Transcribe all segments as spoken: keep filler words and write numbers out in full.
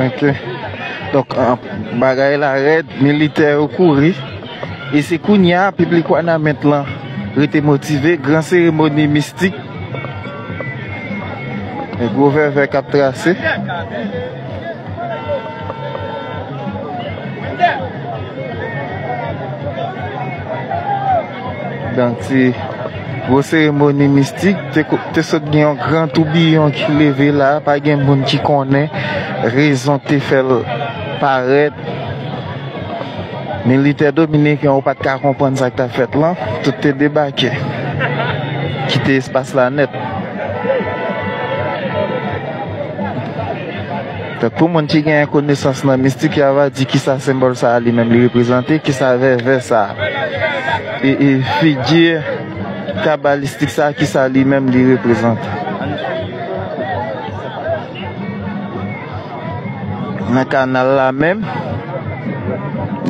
Ok. Donk, an, bagay la rèd, militè yo kouri. E se kounye a, piblik Wanament lan rete motive. Gran seremoni mistik. E gwo vèvè k ap trase. Donk, se gwo seremoni mistik. Te, ko- te sot gen yon gran toubiyon ki leve la. Pa gen moun ki konnen rezon te fè l parèt. Militè dominiken yo pa t ka konprann sa k t ap fèt lan. Tout te debake. Kite espas la nèt. Donk, pou moun ki genyen konesans nan mistik, y a va di kisa senbòl sa a li menm li reprezante, kisa vèvè sa a. E, e figi kabalistik sa a, kisa li menm li reprezante. Nan kanal la menm,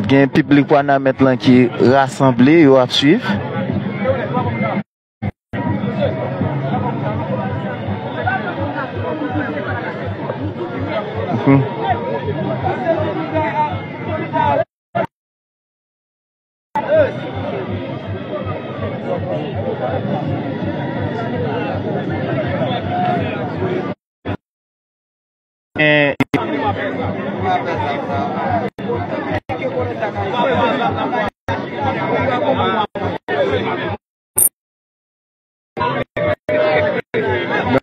gen piblik Wanament lan ki rasanble, yo ap swiv. Mhm.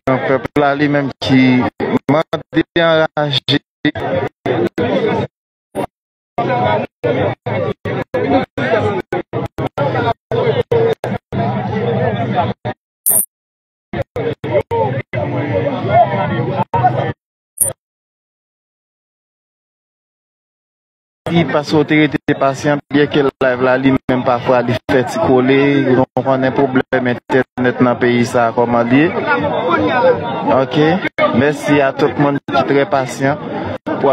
Donk, pèp la li menm ki mande anraje. Mèsi paske w te rete pasyan, byenke live la li menm pafwa li fè ti kole, nou konnen pwoblèm entènèt nan peyi sa a kòman l ye. Ok, mèsi a tout moun ki trè pasyan pou